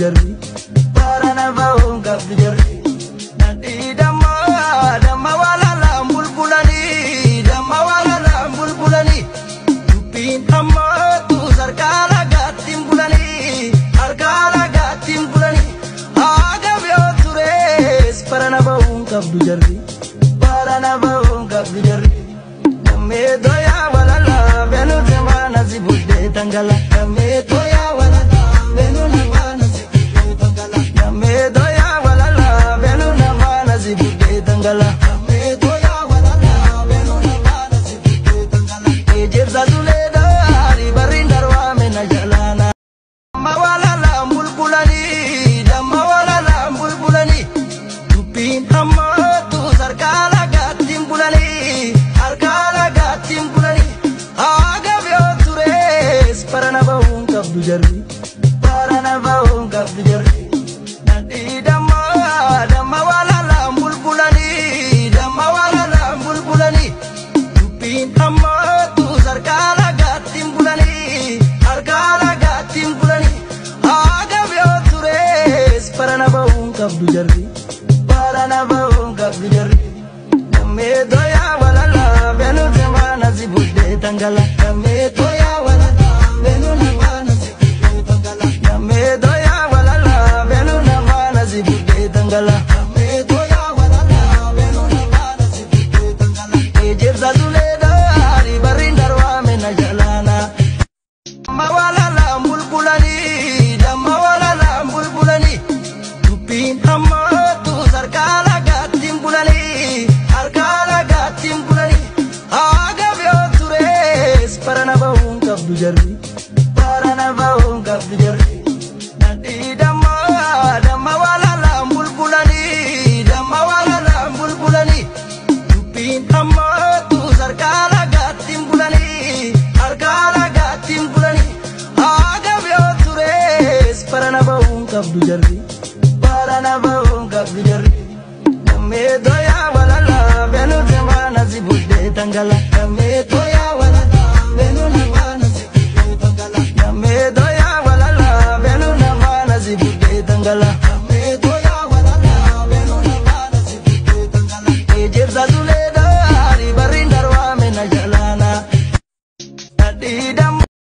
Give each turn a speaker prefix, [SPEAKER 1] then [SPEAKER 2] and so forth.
[SPEAKER 1] jarri. Barana ba'uun qabdu jarri. Nadhii damma damma walalaan bulbulanii damma walalaan bulbulanii. Dubbiin hammaatu sarkaa lagaatti bulanii harkaa lagaatti bulanii. Haga yoo tures barana ba'uun qabdu jarri. Barana ba'uun qabdu jarri. Damee doyaa walala benu deemaana si buddee tangala. Damee doyaa walala benu namaana si buddee tangala. Damee doyaa walala benu namaana si buddee tangala. Damee doyaa walala benu namaana si buddee tangala. Ejersa sulee daari barriin darwaame na jalaana. Damma walalaan bulbulanii damma walalaan bulbulanii. Dubbiin hammaatu sarkaa lagaatti bulanii harkaa lagaatti bulanii. Haga yoo tures barana ba'uun qabdu jarri. Barana ba'uun qabdu jarri. Nadhii damma damma walalaan bulbulanii damma walalaan bulbulanii. Dubbiin hammaatu sarkaa lagaatti bulanii harkaa lagaatti bulanii. Haga yoo tures barana ba'uun qabdu jarri. Barana ba'uun qabdu jarri. Damee doyaa walala benu deemaana si buddee tangala. Damee doyaa walala benu namaana si buddee tangala. Damee doyaa walala benu namaana si buddee tangala. Damee doyaa walala benu namaana si buddee tangala. Ejersa sulee daari barriin darwaame na jalaana. Damma walalaan bulbulanii damma walalaan bulbulanii. Dubbiin hammaatu sarkaa lagaatti bulanii harkaa lagaatti bulanii. Haga yoo tures barana ba'uun qabdu jarri. Barana ba'uun qabdu jarri. Nadhii damma damma walalaan bulbulanii damma walalaan bulbulanii. Dubbiin hammaatu sarkaa lagaatti bulanii harkaa lagaatti bulanii. Haga yoo tures barana ba'uun qabdu jarri. Barana ba'uun qabdu jarri. Damee doyaa walala benu deemaana si buddee tangala. Damee doyaa walala benu namaana si buddee tangala. Damee doyaa.